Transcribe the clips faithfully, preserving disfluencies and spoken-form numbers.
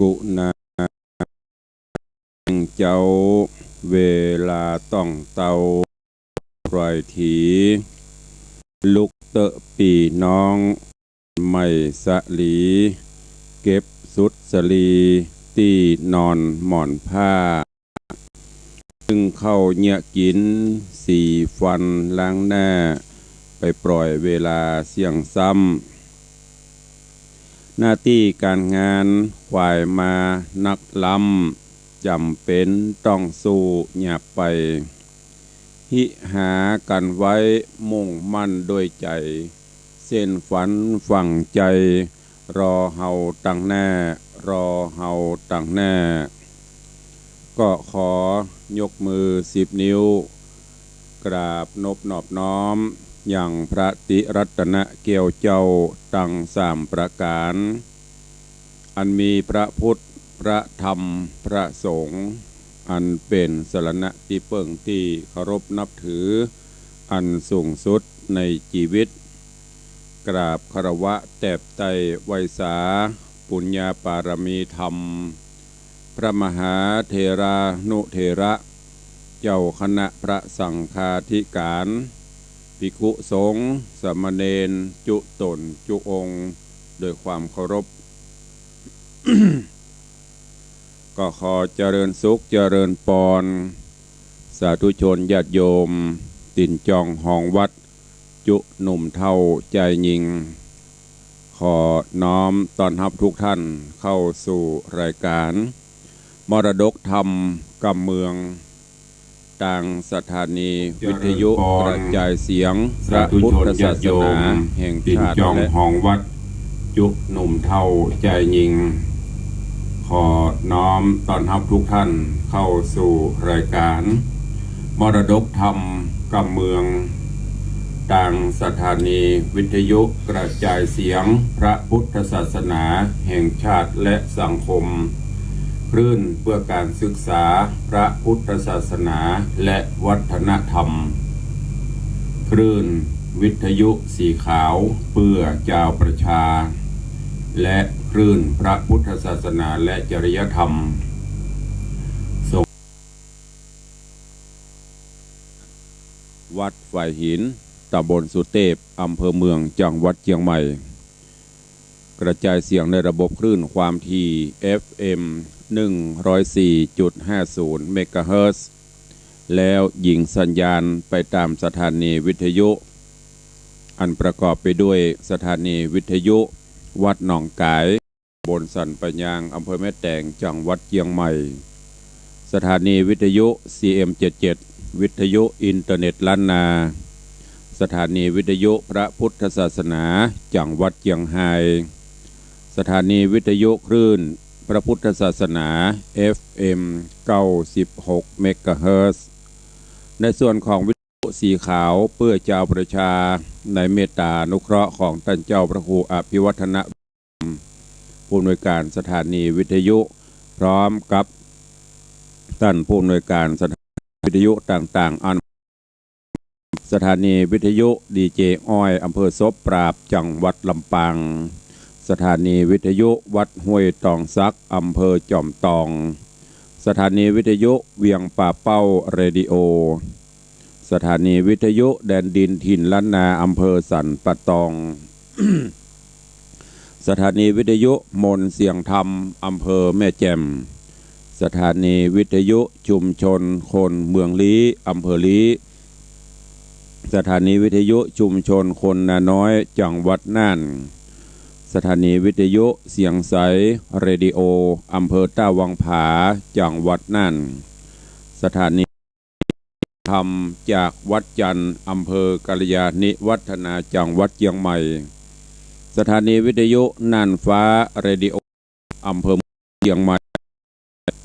กุณาเจ้า เวลาต้องเต้า รอยถี ลุกเต๊อะปี้น้อง ไม่สะหลี เก็บสุดสะหลี ตี้นอนหมอนผ้า นึ่งข้าวเยียะกิ๋น สีฟันล้างหน้า ไปปล่อยเวลาเสี้ยงซ้ำ หน้าตี้ก๋านงานขวายมานักล้ำ จ๋ำเป๋นต้องสู้หยาบไป หิหากั๋นไว้มุ่งมั่นด้วยใจ๋ เส้นฝันฝังใจ๋ รอเฮาตังหน้า รอเฮาตังหน้า ก็ขอยกมือสิบนิ้ว กราบนบนอบน้อม ยังพระติรัตนะแก้วเจ้าตังสามประก๋าน อันมีพระพุทธ พระธรรม พระสงฆ์ อันเป๋นสรณะตี้เปิ้งตี้เคารพนับถือ อันสูงสุดในจีวิต กราบคารวะแตบไต้ไหว้สา ปุญญาปารมีธรรม พระมหาเถรานุเถระ เจ้าคณะพระสังฆาธิก๋าน ภิกขุสงฆ์ สามเณร จุ๊ต๋นจุ๊องค์ โดยความเคารพ ก็ขอเจริญสุขเจริญปอน สาธุชนญาติโยม ตี๋นจองฮองวัด จุ๊หนุ่มเฒ่าจายญิง ขอน้อมต้อนฮับทุกท่านเข้าสู่รายการ มรดกธรรมกำเมือง ตางสถานีวิทยุกระจายเสียงพระพุทธศาสนาแห่งชาติ และ ตี๋นจองฮองวัด จุ๊หนุ่มเฒ่าจายญิง ขอน้อมต้อนฮับทุกท่านเข้าสู่รายการ มรดกธรรมกำเมือง ตางสถานีวิทยุกระจายเสียงพระพุทธศาสนาแห่งชาติและสังคม คลื่นเพื่อการศึกษาพระพุทธศาสนาและวัฒนธรรม คลื่นวิทยุสีขาวเพื่อจาวประชา และคลื่นพระพุทธศาสนาและจริยธรรม วัดฝายหิน ตำบลสุเตพ อำเภอเมือง จังหวัดเชียงใหม่ กระจายเสียงในระบบคลื่นความถี่ เอฟเอ็ม หนึ่งร้อยสี่จุดห้าศูนย์ เมกะเฮิรตซ์ แล้วยิงสัญญาณไปตามสถานีวิทยุ อันประกอบไปด้วยสถานีวิทยุวัดหนองก๋าย ตำบลสันป่ายาง อำเภอแม่แตง จังหวัดเชียงใหม่ สถานีวิทยุ ซีเอ็มเจ็ดเจ็ด วิทยุอินเทอร์เน็ตล้านนา สถานีวิทยุพระพุทธศาสนา จังหวัดเชียงฮาย สถานีวิทยุคลื่นพระพุทธศาสนา เอฟเอ็ม เก้าสิบหก เมกะเฮิรตซ์ ในส่วนของวิทยุสีขาวเพื่อจาวประชา ในเมตตานุเคราะห์ของต้านเจ้าพระครูอภิวัฒนะ ผู้อำนวยการสถานีวิทยุ พร้อมกับต้านผู้อำนวยการสถานีวิทยุต่างๆ อัน สถานีวิทยุดีเจอ้อย อำเภอศพปราบ จังหวัดลำปาง สถานีวิทยุวัดห้วยตองสัก อำเภอจอมตอง สถานีวิทยุเวียงป่าเป้าเรดิโอ สถานีวิทยุแดนดินถิ่นล้านนา อำเภอสันป่าตอง สถานีวิทยุมนต์เสียงธรรม อำเภอแม่แจ่ม สถานีวิทยุชุมชนคนเมืองลี้ อำเภอลี้ สถานีวิทยุชุมชนคนนาน้อย จังหวัดน่าน สถานีวิทยุเสียงใสเรดิโอ อำเภอต้าวังผา จังหวัดน่าน สถานี ธรรมจากวัดจันทร์ อำเภอกัลยาณิวัฒนา จังหวัดเชียงใหม่ สถานีวิทยุน่านฟ้าเรดิโอ อำเภอเมืองเชียงใหม่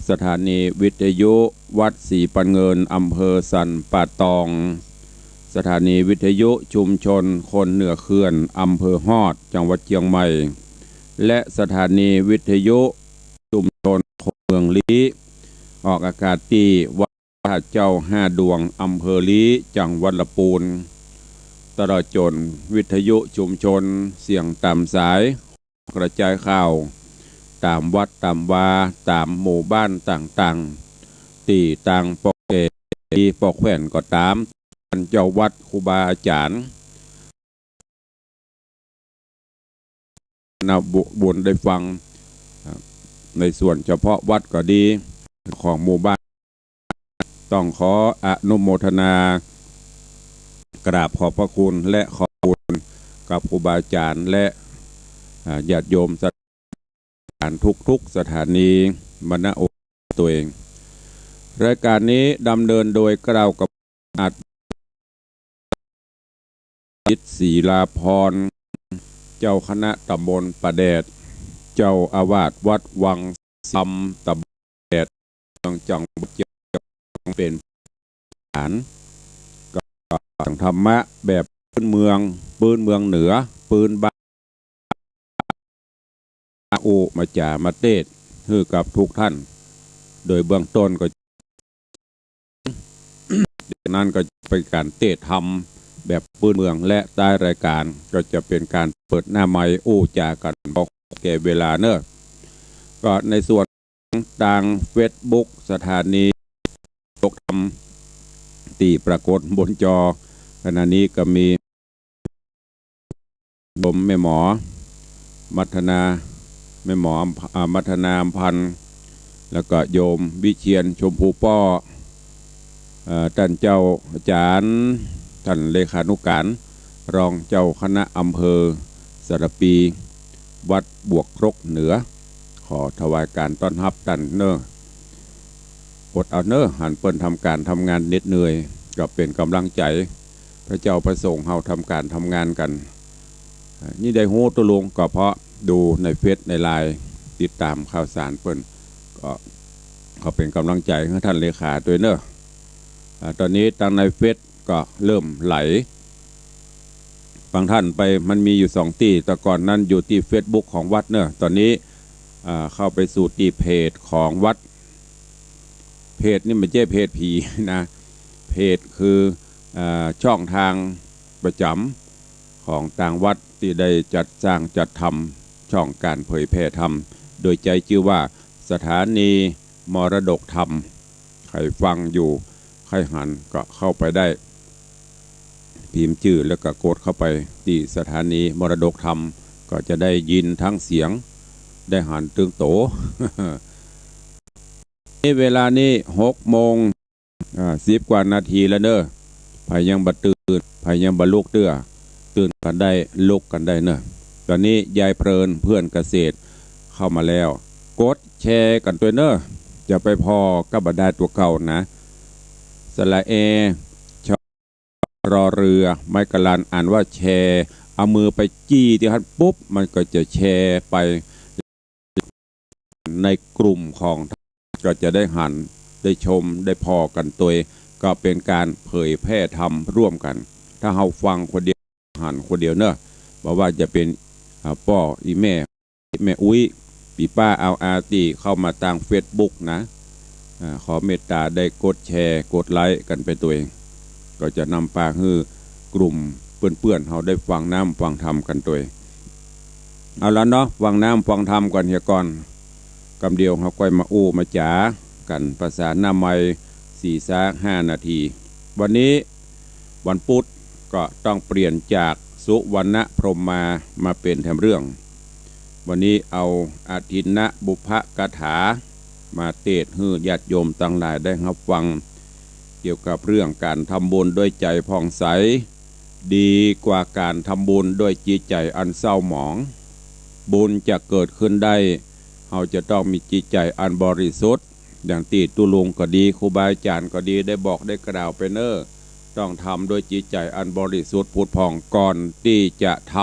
สถานีวิทยุวัดศรีปันเงิน อำเภอสันป่าตอง สถานีวิทยุชุมชนคนเหนือเขื่อน อำเภอฮอด จังหวัดเชียงใหม่ และสถานีวิทยุชุมชนคนเมืองลี้ ออกอากาศตี้วัด พระเจ้าห้าดวง อำเภอลี้ จังหวัดละปูน ตลอดจ๋นวิทยุชุมชนเสียงต๋ามสาย กระจายข่าว ต๋ามวัดต๋ามวา ต๋ามหมู่บ้านต่างๆ ตี้ตางป้อแก่ ป้อแคว่นก็ต๋าม ต้านเจ้าวัดครูบาอาจ๋ารย์ นะ บุ บุญได้ฟัง อ่า ในส่วนเฉพาะวัดก็ดี ของหมู่บ้าน ต้องขออนุโมทนา กราบขอบพระคุณและขอบคุณกับครูบาอาจ๋ารย์และ อ่า ญาติโยมศรัทธาทุกๆ สถานี มา ณ โอ ตัวเอง รายการนี้ดำเนินโดยเกล้ากับ อาจารย์จิตร ศรีลาภรณ์ เจ้าคณะตำบลป่าแดด เจ้าอาวาสวัดวังคำ ตำบลป่าแดด เมืองจังหวัดเจียงราย เป็นประธาน ก็สั่งธรรมะแบบปื้นเมือง ปื้นเมืองเหนือ ปื้นบ้าน มาอู้มาจ๋ามาเตสน์หื้อกับทุกท่าน โดยเบื้องต้นก็ จากนั้นก็จะเป็นก๋านเตสน์ธรรมแบบปื้นเมือง และต๊ายรายก๋านก็จะเป็นก๋านเปิดหน้าไมค์อู้จ๋ากั๋น พอแก่เวลาเนาะ ก็ในส่วนตางเฟซบุ๊กสถานีโลกธรรมตี้ปรากฏบนจอ ขณะนี้ก็มี โยมแม่หมอ มัทนา แม่หมออำพ- อ่า มัทนาอำพันธ์ แล้วก็โยมวิเชียร ชมพูป้อ เอ่อ ต้านเจ้าอาจ๋ารย์ ต้านเลขานุก๋าน รองเจ้าคณะอำเภอสารภี วัดบวกครกเหนือ ขอถวายก๋านต้อนฮับต้านเนาะ อดเอาเนาะ หันเปิ้นทำก๋านทำงานเหน็ดเหนื่อย ก็เป๋นก๋ำลังใจ๋ พระเจ้าพระสงฆ์เฮาทำก๋านทำงานกั๋น อ่า นี่ได้ฮู้ตุ๊ลุงก็เพราะดูในเฟซในไลน์ ติดต๋ามข่าวสารเปิ้น ก็ขอเป๋นก๋ำลังใจ๋หื้อต้านเลขาตวยเนาะ อ่า ต๋อนนี้ตางในเฟซก็เริ่มไหล บางต้านไป มันมีอยู่สองตี้ แต่ก่อนนั้นอยู่ตี้เฟซบุ๊กของวัดเนาะ ต๋อนนี้ อ่า เข้าไปสู่ตี้เพจของวัด เพจนี่บ่ใจ้เพจผีนะ เพจคือ อ่า ช่องตางประจ๋ำของตางวัดตี้ได้จัดสร้างจัดทำช่องก๋านเผยแผ่ธรรม โดยใจ๊จื้อว่าสถานีมรดกธรรม ใผฟังอยู่ ใผหันก็เข้าไปได้ พิมพ์จื้อแล้วก็กดเข้าไปตี้สถานีมรดกธรรม ก็จะได้ยินตึงเสียง ได้หันตึงโต นี่เวลานี้หกโมง อ่า สิบกว่านาทีแล้วเนาะ ใผยังบ่ตื่น ใผยังบ่ลุกเตื้อ ตื่นกั๋นได้ ลุกกั๋นได้เนาะ ต๋อนนี้ยายเพลินเพื่อนเกษตรเข้ามาแล้ว กดแชร์กั๋นตวยเนาะ จะไปผ่อกับบรรดาตั๋วเก่านะ สระแอ ชอ รอเรือ ไม้กะลัน อ่านว่าแชร์ เอามือไปจี้ตี้หั้นปุ๊บ มันก็จะแชร์ไปในกลุ่มของ ก็จะได้หัน ได้ชม ได้ผ่อกั๋นตวย ก็เป๋นก๋านเผยแผ่ธรรมร่วมกั๋น ถ้าเฮาฟังคนเดียว หันคนเดียวเนาะ บ่ว่าจะเป๋น อ่า ป้อ อี่แม่ แม่อุ๊ย ปี้ป้า อาว อาตี้เข้ามาตางเฟซบุ๊กนะ อ่า ขอเมตต๋าได้กดแชร์ กดไลก์กั๋นไปตวย ก็จะนำปาหื้อกลุ่มเปื้อนๆ เฮาได้ฟังน้ำฟังธรรมกั๋นตวย เอาละเนาะ ฟังน้ำฟังธรรมก่อนเหียก่อน กำเดียวเฮาก้อยมาอู้มาจ๋ากั๋นภาษาหน้าไมค์สี่ซากห้านาที วันนี้วันพุธก็ต้องเปลี่ยนจากสุวรรณพรหมมา มาเป๋นแถมเรื่อง วันนี้เอาอทินนะบุพกถามาเตสน์หื้อญาติโยมตังหลายได้ฮับฟัง เกี่ยวกับเรื่องก๋านทำบุญด้วยใจ๋ผ่องใส ดีกว่าก๋านทำบุญด้วยจิตใจ๋อันเศร้าหมอง บุญจะเกิดขึ้นได้ เฮาจะต้องมีจิตใจ๋อันบริสุทธิ์ อย่างตี้ตุ๊ลุงก็ดี ครูบาอาจ๋ารย์ก็ดี ได้บอกได้กล่าวไปเนาะ ต้องทำด้วยจิตใจ๋อันบริสุทธิ์ผุดผ่องก่อนตี้จะท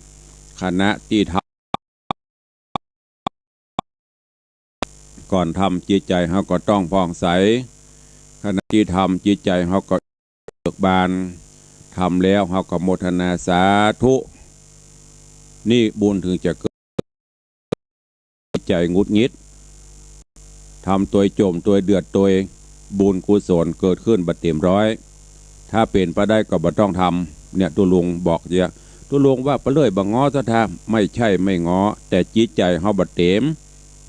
ำ ขณะตี้ทำ ก่อนทำจิตใจ๋เฮาก็ต้องผ่องใส ขณะตี้ทำจิตใจ๋เฮาก็เบิกบาน ทำแล้วเฮาก็โมทนาสาธุ นี่บุญถึงจะเกิด ใจ๋หงุดหงิด ทำตวยโจ๋มตวยเดือดตวย บุญกุศลเกิดขึ้นบ่เต๋มร้อย ถ้าเป๋นไปได้ก็บ่ต้องทำ เนี่ยตุ๊ลุงบอกเยียะ ตุ๊ลุงว่าไปเรื่อย บ่ง้อศรัทธา ไม่ใช่ไม่ง้อ แต่จิตใจ๋เฮาบ่เต๋ม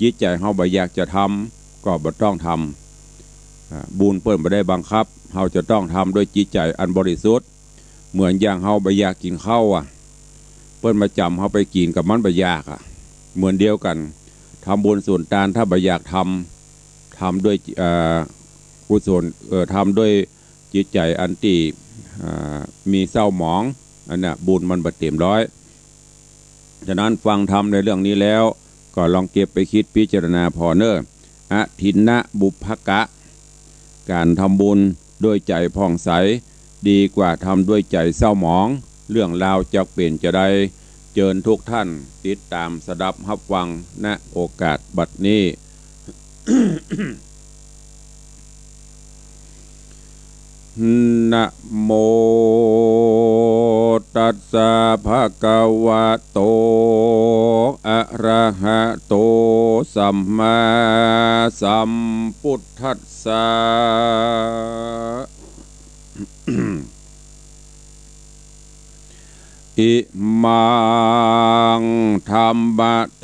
จิตใจ๋เฮาบ่อยากจะทำ ก็บ่ต้องทำ อ่า บุญเปิ้นบ่ได้บังคับ เฮาจะต้องทำด้วยจิตใจ๋อันบริสุทธิ์ เหมือนอย่างเฮาบ่อยากกิ๋นข้าวอะ เปิ้นมาจ๋ำเฮาไปกิ๋น ก็มันบ่อยากอะ เหมือนเดียวกั๋น ทำบุญสุนตาน ถ้าบ่อยากทำ ทำด้วย เอ่อ กุศล เอ่อ ทำด้วยจิตใจ๋อันตี้ อ่า มีเศร้าหมอง อันเนี้ยบุญมันบ่เต๋มร้อย ฉะนั้นฟังธรรมในเรื่องนี้แล้ว ก็ลองเก็บไปกึ๊ดพิจารณาผ่อเน่อ อทินนะบุพกะ ก๋านทำบุญด้วยใจ๋ผ่องใส ดีกว่าทำด้วยใจ๋เศร้าหมอง เรื่องราวจักเป๋นจาใด เจิญทุกท่านติดต๋ามสดับฮับฟัง ณ โอกาสบัดนี้ นะโมตัสสะ ภะคะวะโต อะระหะโต สัมมาสัมพุทธัสสะ อิมัง ธัมมะเต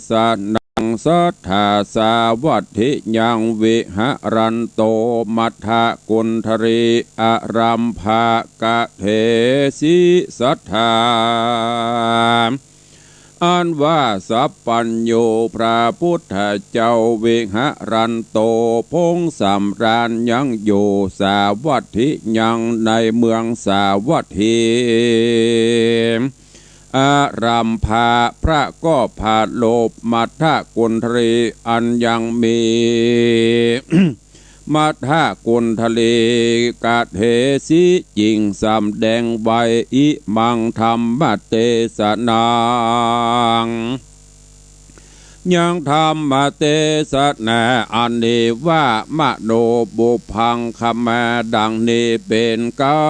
สะนัง สัตถาสาวัตถิยัง วิหะรันโต มัทธะกุณฑลี อะรัมภะกะเถสิ สัตถา อันว่าสัพพัญญูพระพุทธเจ้า วิหะรันโต พงสำราญยังอยู่ สาวัตถิยัง ในเมืองสาวัตถี อะรัมภะ พระก็ปรารภ มัทธะกุณฑลี อันยังมี มัทธะกุณฑลี กะเถสิ จิ่งสำแดงไว้ อิมัง ธัมมะเตสะนัง ยังธัมมะเตสะนาอันนี้ว่า มโนปุพพังคะมา ดังนี้เป๋นเก๊า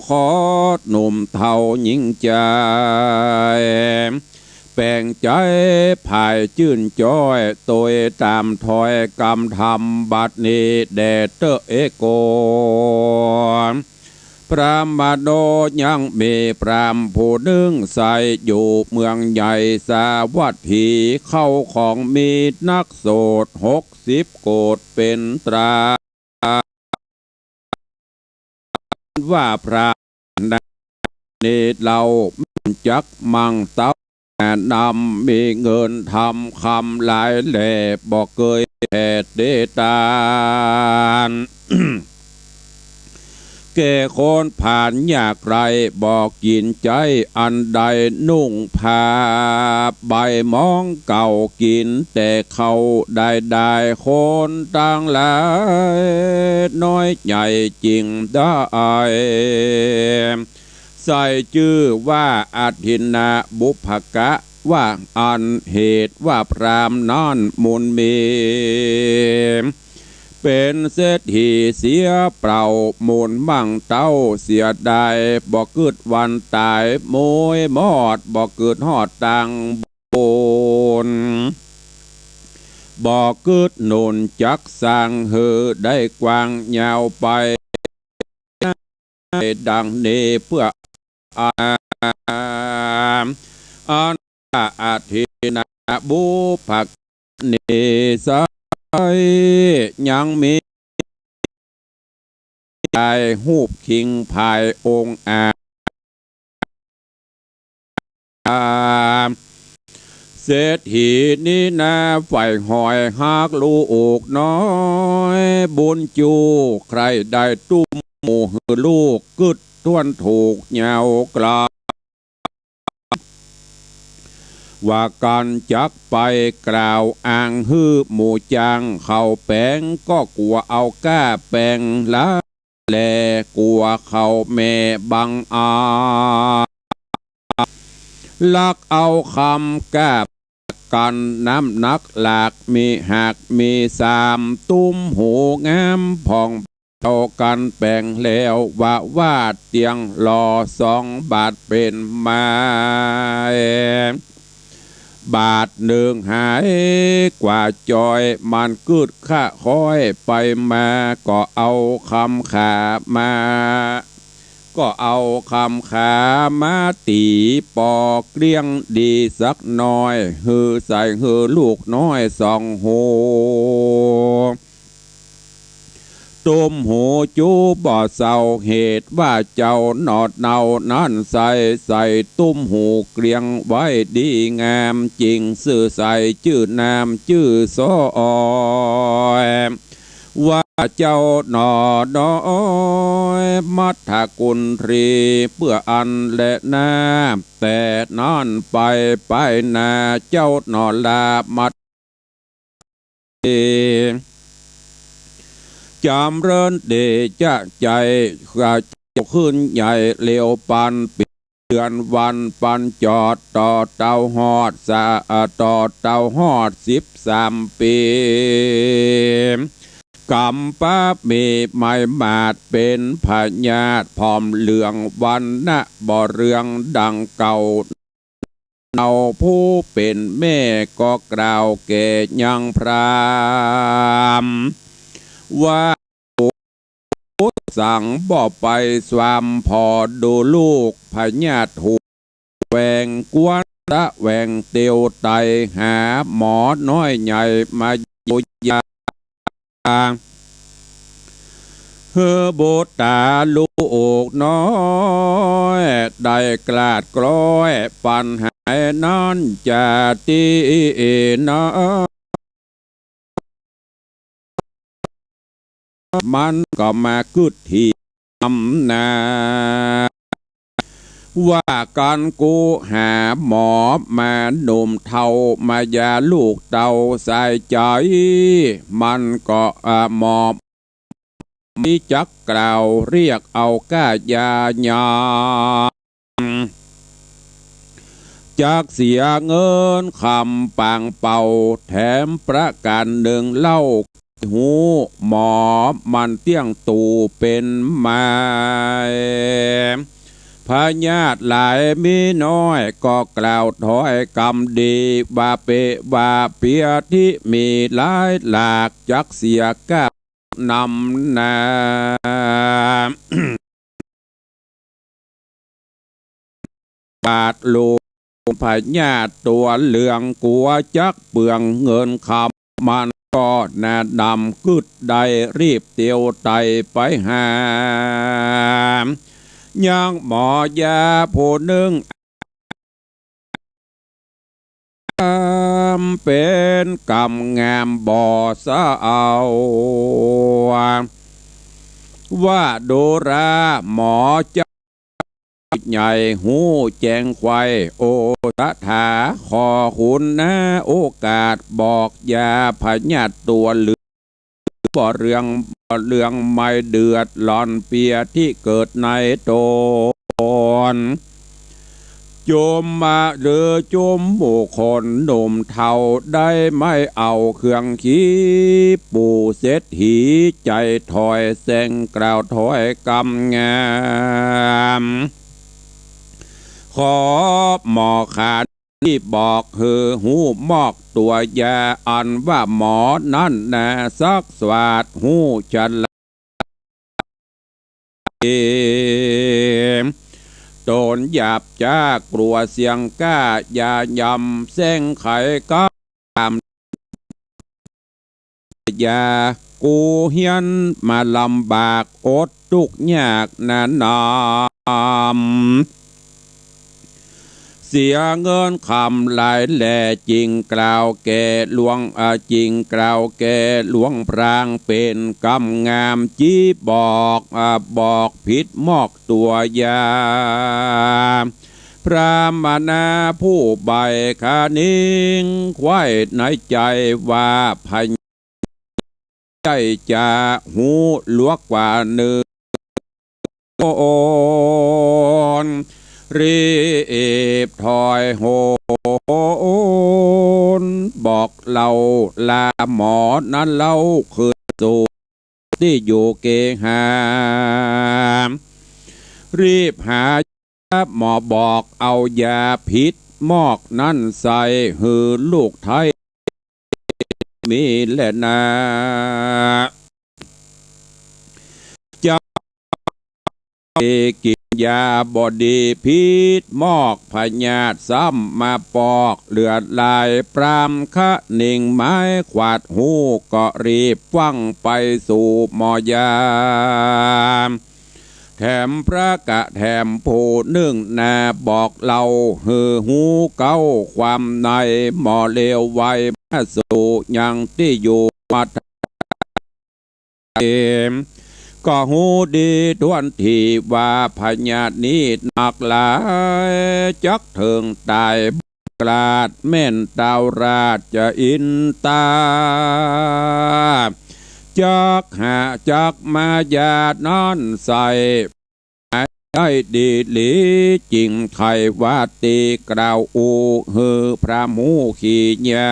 ขอหนุ่มเฒ่าญิงจาย แป๋งใจ๋ผายจื้นจ้อย ตวยต๋ามถ้อยกำธรรมบัดนี้แด่เต๊อะ เอกโก พราหมโณ ยังมีพราหมณ์ผู้นึ่งใส่อยู่เมืองใหญ่สาวัตถี เข้าของมีนักโสดหกสิบโกฏเป๋นตรา ว่าพราหมณ์นี้เล่า จักมั่งเต๊า นำมีเงินทำคำหลายแหล่ บ่เกยแผ่เตตาน แก่คนผ่านยากไร้ บ่กิ๋นใจ๊อันใด นุ่งผ้าใบม้องเก่ากิ๋นแต่ข้าวได้ๆ คนตังหลายน้อยใจ๋จิ่งได้ ใส่จื้อว่าอทินนาบุพกะ ว่าอั้น เหตุว่าพราหมณ์นั้นมูลมี เป๋นเศรษฐีเสียเปล่า มูลมั่งเต๊าเสียดาย บ่กึ๊ดวันต๋าย โมยมอด บ่กึ๊ดฮอดตังบุญ บ่กึ๊ดหนุนจักสร้างหื้อได้กว้างยาวไป ดังนี้เปื้อ อา อันว่าอทินนาบุพกะนี้ไซร้ ยังมีใจ๋ฮูปคิงผายองอาจ เศรษฐีนี้นาใฝ่หอยฮักลูกน้อย บุญจู ใคร่ได้ตุ้มหมู่หื้อลูกกึ๊ดถ้วนถูกยาวไกล ว่ากั๋นจักไปกล่าวอ้างหื้อหมู่จ้างเขาแป๋ง ก็กั๋วเอาก้าแป๋งละ แลกั๋วเขาแม่บังอาจ ลักเอาคำก้ากั๋น น้ำหนักหลากมีหากมีสาม ตุ้มหูงามผ่องเต้ากั๋นแป๋งแล้ว ว่าวาดเตียงหล่อสองบาทเป๋นไม้ บาทนึ่งหายกว่าจ้อย มันกึ๊ดคะคอยไปมา ก็เอาคำขามา ก็เอาคำขามาตี๋ปอเกลี้ยงดีสักหน่อย หื้อใส่หื้อลูกน้อยสองหู ตุ้มหูจูบ่เศร้า เหตุว่าเจ้าหนอดเนานั้นใส่ ใส่ตุ้มหูเกลี้ยงไว้ดีงาม จึงซื่อใส่จื้อนามจื้อซ้อย ว่าเจ้าหนอน้อยมัทธกุณฑี เปื้ออั้นแลนา แต่นั้นไปไปนาเจ้าหนอลามัท จ๋ำเริญเตจ๊ะใจ๋ ข้าเจ้าขึ้นใหญ่เร็วปันปี๋ เดือนวันปันจอด ต่อเต้าฮอดสะ ต่อเต้าฮอดสิบสามปี๋ ก๋ำป๊ามีไหม้หมาดเป๋นพยาธิผ่อมเหลือง วรรณะบ่เรืองดังเก่า เนาผู้เป๋นแม่ก็กล่าวแก่ยังพราหมณ์ว่า สังบ่ไปสวามผ่อดูลูก พยาธิหูแหว่ง ควรตะแหว่งเตียวไต หาหมอน้อยใหญ่มาเยียวยา หื้อบุตราลูกน้อยได้กลาดกล้อย ปัญหานั้นจะตี้นา มันก็มากึ๊ดเหียมนา ว่ากั๋นกู้หาหมอมาหนุ่มเฒ่า มายาลูกเต้าสายใจ๋ มันก็ อ่า หมอ มีจักกล่าวเรียกเอาก้ายายาม จักเสียเงินคำปางเป่า แถมประก๋านนึ่งเล่า ฮู้หมอมันเตี้ยงตู่เป๋นไม้ พยาธิหลายมีน้อย ก็กล่าวถ้อยกำดี ว่าเปะว่าเปียที่มีหลายหลาก จักเสียก้าวนำนา บาทหลวง พยาธิตั๋วเหลือง กั๋วจักเปลืองเงินคำ มันก็หน้าดำกึ๊ดได้รีบเตียวไตไปหา ยังหมอยาผู้นึ่ง เป๋นกำงามบ่เศร้า ว่าดูราหมอเจ้าใหญ่ฮู้แจ้งไขว่ โอสถา ขอคุณนาโอกาสบอกยาพยาธิตั๋วเหลือง บ่เรือง บ่เรืองไม่เดือดร้อนเปียที่เกิดในต๋น จุมมาหรือจุมหมู่คนหนุ่มเฒ่า ได้ไม่เอาเครื่องขีปู่เศรษฐี ใจ๋ถ้อยแสงกล่าวถ้อยกำงาม ขอหมอขาน นี่บอกหื้อฮู้มอกตั๋วยา อันว่าหมอนั้นนา สักสวาดฮู้ฉลาด ต๋นหยาบจ๊ากลัวเสียงก้ายายำ แสงไขกำ ยา กูเฮียนมาลำบากอดตุ๊กข์ยากหนานำ เสียเงินคำหลายแล จึงกล่าวแก่หลวง อ่า จึงกล่าวแก่หลวงพรางเป๋นกำงาม จี้บอก อ่า บอกผิดมอกตั๋วยา พราหมณาผู้ใบ้คะนิงใคว่ในใจ๋ว่า พญาใจ้จะฮู้ลวกกว่านึ่ง โอน รีบถ้อยโหน บอกเล่าลาหมอนั้นเล่าคืนสู่ ตี้อยู่เกหา รีบหายาหมอบอกเอายาผิดมอกนั้นใส่หื้อลูกไท้มีแลนา เจ้า กิ๋นยาบ่ดี ผิดมอกพยาธิซ้ำมาปอก เลือดไหลปรามคะนิง ไม้ขวาดหูก็รีบฟั่งไปสู่หมอยา แถมพระกะแถมผู้นึ่งนา บอกเล่าหื้อฮู้เก๊าความใน หมอเลวไวมาสู่ยังตี้อยู่มา ก็ฮู้ดีถ้วนทีว่าพยาธินี้หนักหลาย จักเถิงต๋าย กลาดแม่นตาวราชอินตา จักหาจักมายานั้นใส่ ได้ดีหลี จิ่งไขว่าตี้กล่าวอู้หื้อพราหมณ์ฮู้ขียา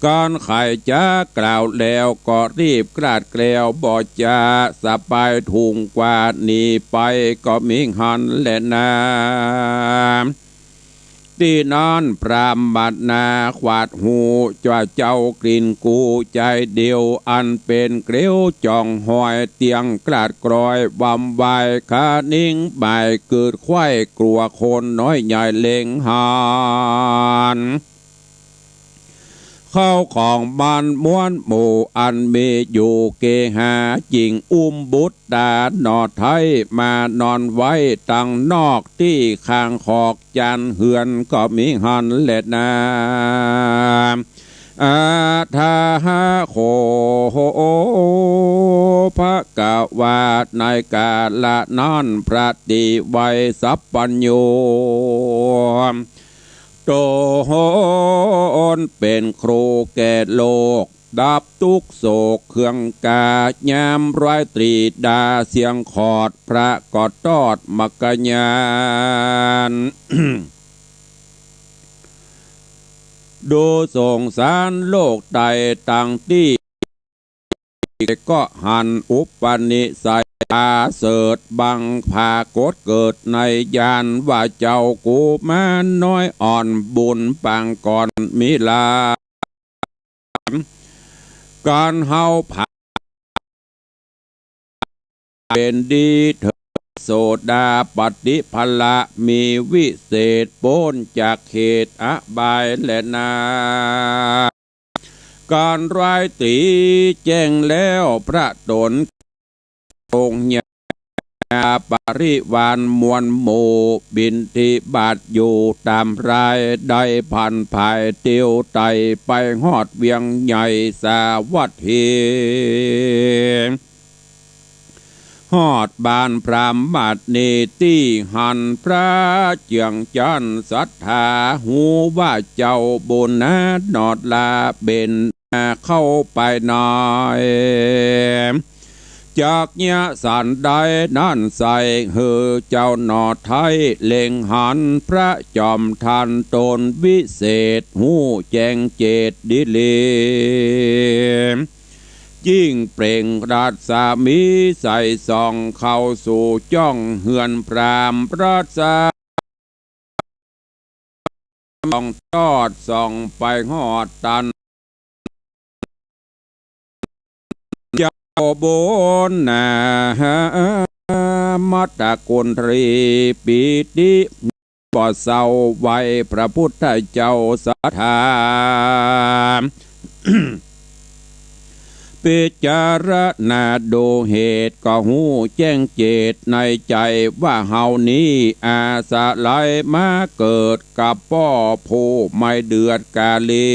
ก่อนใค่จะกล่าวแล้วก็รีบกลาดแกล้ว บ่จาสะปายถุงกว่าหนีไป ก็มีหั้นแลนา ตี้นั้นพราหมณ์นาขวาดหู้ จั่วเจ้ากลิ่นกู๋ใจ๋เดียว อันเป๋นเกลียวจ่องหอย เตียงกลาดกรอย วำวายคะนิง บ่ายเกิดไข้กลัวคนน้อยใหญ่เล็งหัน เข้าของบ้านม้วนหมู่ อันมีอยู่เกหา จิ่งอุ้มบุตรต๋าหนอไท้ มานอนไว้ตังนอกตี้ข้างขอกจานเฮือน ก็มีหั้นแลนา อะถะหะโข ภะคะวา ในกาละนั้นพระตี้ไวสัพพัญญู ต๋นเป๋นครูแก่โลก ดับตุ๊กข์โศกเครื่องกา ยามร้ายตรีดาเสียงขอด พระก็ตอดมักขญาณ ดูสงสารโลกไตตังตี้ ก็หันอุปนิสัยอาเสริฐบังผากฏเกิดในยาน ว่าเจ้ากุมารน้อยอ่อนบุญปางก่อนมีหลาย การเฮาผา เป๋นดีเถิดโสดาปัตติผละ มีวิเศษป๊นจากเหตุอบายแลนา การร้ายตรีแจ้งแล้วพระต๋น องค์ญาปริวารมวลหมู่ บิณฑบาตอยู่ต๋ามราย ได้ผ่านผายเตียวไต่ไปฮอดเวียงใหญ่สาวัตถี ฮอดบ้านพราหมณีตี้หั้น พระเจืองจันทน์ศรัทธา ฮู้ว่าเจ้าบุญนาหนอดลาเป๋นมาเข้าไปใน จักยะสันใดนั้นใส่ หื้อเจ้าหนอไท้เล็งหัน พระจอมทันต๋นวิเศษ ฮู้แจ้งเจตดีหลี ยิ่งเปล่งรัศมีใสส่องเข้าสู่จ้องเฮือนพราหมณ์ รัศมีส่องตอดส่องไปฮอดตัน เจ้าบุญนามัตตกุณฑรีปีติ บ่เศร้าไหว้พระพุทธเจ้าศรัทธา พิจารณาดูเหตุก็ฮู้แจ้งเจตในใจ๋ว่าเฮานี้อาศัยมาเกิดกับป้อผู้ไม่เดือดกาลี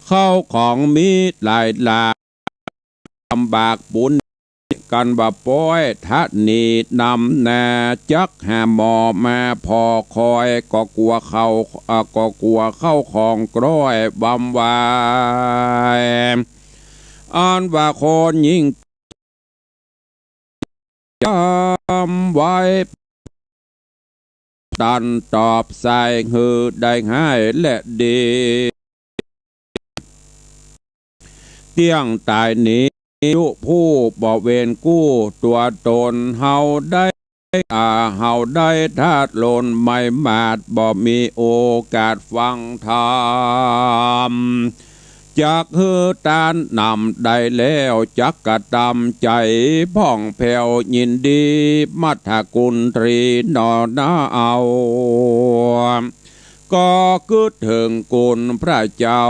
เข้าของมีหลายหลาก ลำบากบุญกันว่าป้อย ถ้าหนีนำนา จักหาหมอมาผ่อคอย ก็กลัวเข้า เอ่อ ก็กลัวเข้าของกร้อยวำวาย อันว่าคนยิ่ง จำไว้ ตันตอบใส่หื้อได้ห้ายและดี เตี้ยงต๋ายนี้ ยุผู้บ่เวรกู้ตั๋วต๋น เฮาได้ อ่า เฮาได้ธาตุหล่นไม่หมาด บ่มีโอกาสฟังธรรม จักหื้อตานนำได้แล้ว จักกระตำใจ๋ผ่องแผ้วยินดี มัทธกุณฑีหนอนาเอา ก็กึ๊ดเถิงคุณพระเจ้า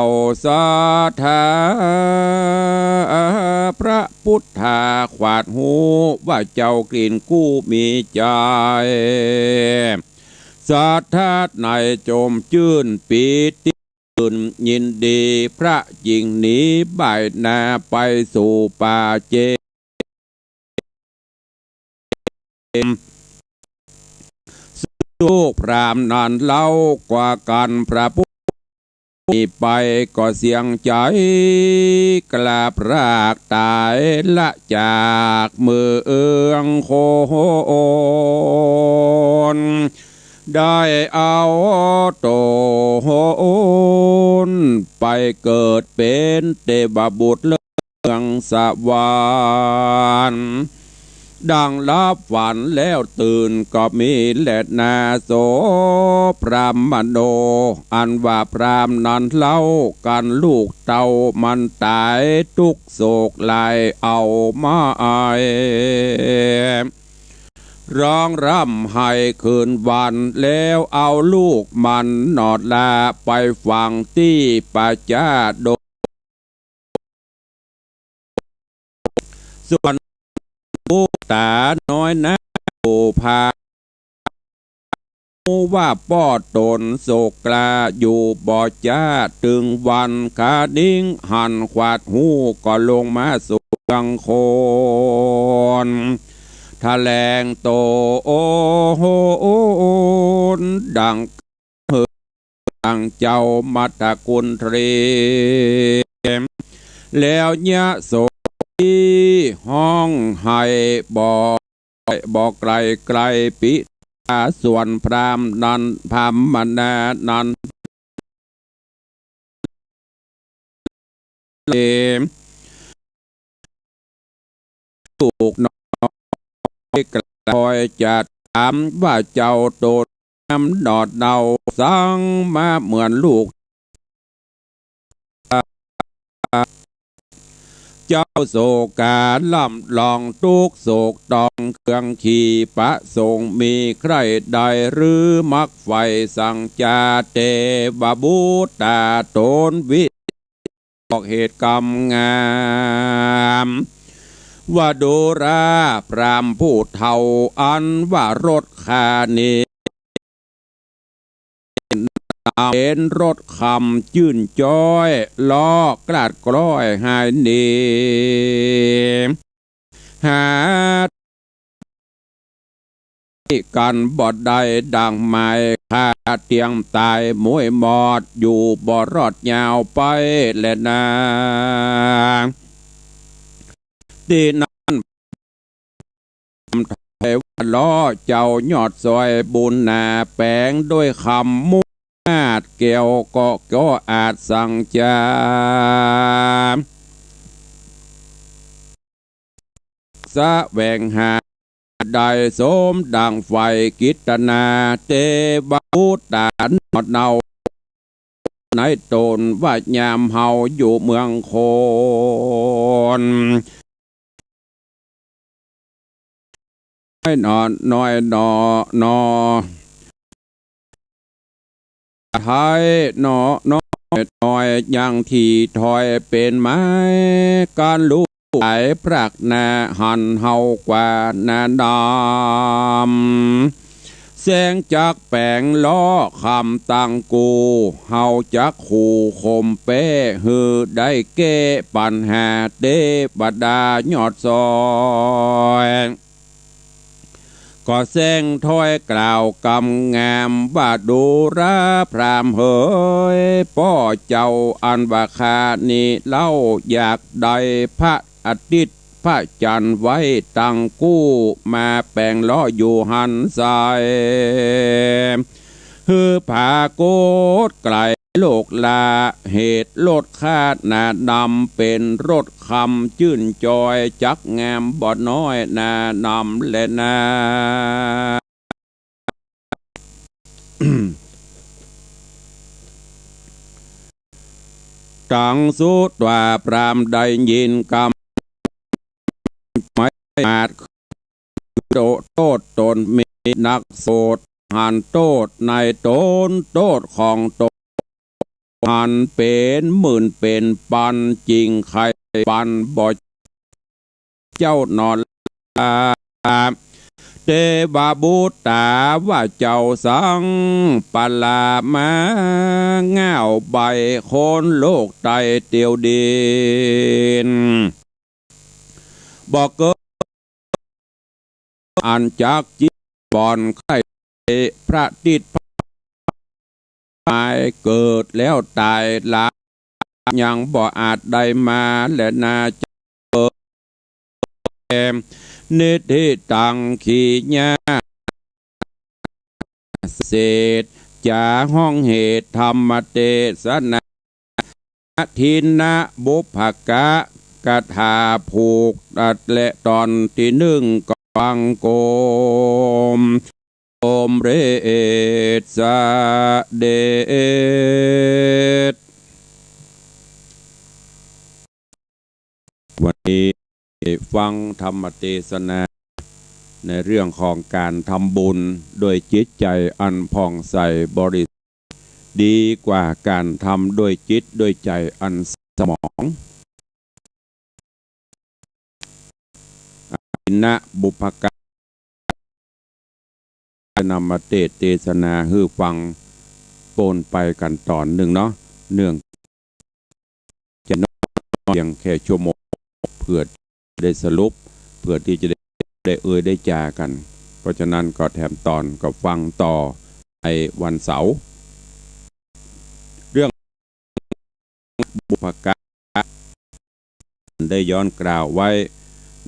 ศรัทธา พระปุทธาขวาดฮู้ว่าเจ้ากลิ้นกู้มีใจ๋ ศรัทธาในจมจื้นปีติ ตื่นยินดี พระจิ่งหนีบ่ายหน้าไปสู่ป่าเจม สุพราหมณ์นั้นเล่ากว่ากั๋น พระผู้มีไปก็เสียงใจ๋ กราบลาต๋ายละจากเมืองโคน ได้เอาต๋นไปเกิดเป๋นเตวบุตรเลิศเมืองสวรรค์ ดังหลับฝันแล้วตื่นก็มีแลนา โสพราหมโณ อันว่าพราหมณ์นั้นเล่า กั๋นลูกเต้ามันต๋าย ตุ๊กโศกหลายเอามาอาย ฮ้องร่ำไห้คืนวัน แล้วเอาลูกมันหนอดละไปฝังตี้ป่าจ๊าดง ส่วนบุตราน้อยนาโสภา ฮู้ว่าป้อต๋นโศกกล้าอยู่บ่จ๊า ตึงวันคานิ้งหันขวาดฮู้ ก็ลงมาสู่เมืองโคน แถลงต๋นดัง เจ้ามัทธกุณฑี แล้วยโสภาฮ้องไห้บ่ บ่ไกลไกลปิดา ส่วนพราหมณ์นั้น พราหมณานั้น เล ลูกน้อยกระคอยจะถามว่าเจ้าต๋นน้ำหนอดเนาสังมาเหมือนลูก เจ้าโศกาล่ำลองตุ๊กโศกตองเครื่องขี่ประสงค์มีใคร่ใดหรือมักใฝ่สังจาเตวบุตราต๋นวิ บอกเหตุกำงาม ว่าดูราพราหมณ์ผู้เฒ่า อันว่ารถข้านี้ เป๋นรถคำจื้นจ้อย ล้อกลาดกล้อยหายหนี หา กั๋นบ่ได้ดังหมาย ข้าเตียงต๋ายมวยหมอด อยู่บ่รอดยาวไปแลนา ตี้นั้นถอยว่าล้อเจ้ายอดซอยบุญนา แป๋งด้วยคำมุมาดแก้วก็ ก็อาจสังจา แสวงหาได้สมดังใฝ่กิตนา เตวบุตราหนอดเนา ในต๋นว่ายามเฮาอยู่เมืองโคน น้อยหนอ น้อยหนอ หนอ ไทยหนอ น้อยหน่อยยังที่ถอยเป๋นไม้ กั๋นลูกหลายพรากหน้าหันเฮากว่าหน้านำ แสงจักแป๋งล้อคำตังกู้ เฮาจักขู่ข่มแป้ หื้อได้แก้ปัญหา เตวดายอดซอย ก็แสงถ้อยกล่าวกำงาม ว่าดูราพราหมณ์เหย ป้อเจ้าอันว่าข้านี้เล่า อยากได้พระอาทิตย์พระจันทร์ไว้ตังกู้ มาแป๋งล้ออยู่หันไส หื้อผากฏไกลโลกลา เหตุรถข้าหน้านำ เป๋นรถคำจื้นจ้อย จักงามบ่น้อยหน้านำแลนา ตัง สุตวา พราหมณ์ได้ยินกำ ไม่อาจ โตษ โต้ษต๋น มีนักโสตหันโต้ษในต๋น โต้ษของต๋นหันเป๋นหมื่นเป๋นปัน จึงใค่ปันบ่ เจ้าหนอลา เตวบุตตา ว่าเจ้าสังปะลามา ง่าวใบ้คนโลกใต้เตียวดิน บ่เกิดอันจักจิตบ่อนใค่พระติดพระหมาย เกิดแล้วต๋ายหลาย ยังบ่อาจได้มาแลนา จักเกิดแก่ นิทธิตัง ขี้ยาก เศษ จ๋า ฮ้องเหตุธรรมเตสนา อทินนะบุพกะ กถาผูก และต๋อนตี้นึ่ง ก็ฟังโกม สมเร็จเสด็จ วันนี้ฟังธรรมเตสนา ในเรื่องของก๋านทำบุญด้วยจิตใจ๋อันผ่องใสบริสุทธิ์ ดีกว่าก๋านทำด้วยจิตด้วยใจ๋อันเศร้าหมอง อทินนะบุพกะ จะนำมาเตสน์เตสนาหื้อฟังปนไปกั๋นต๋อนนึ่งเนาะ เนื่องจะน้อยเพียงแค่ชั่วโมง เพื่อได้สรุป เพื่อตี้จะได้ ได้เอ่ยได้จ๋ากั๋น เพราะฉะนั้นก็แถมต๋อนก็ฟังต่อในวันเสาร์ เรื่องบุพกะ ได้ย้อนกล่าวไว้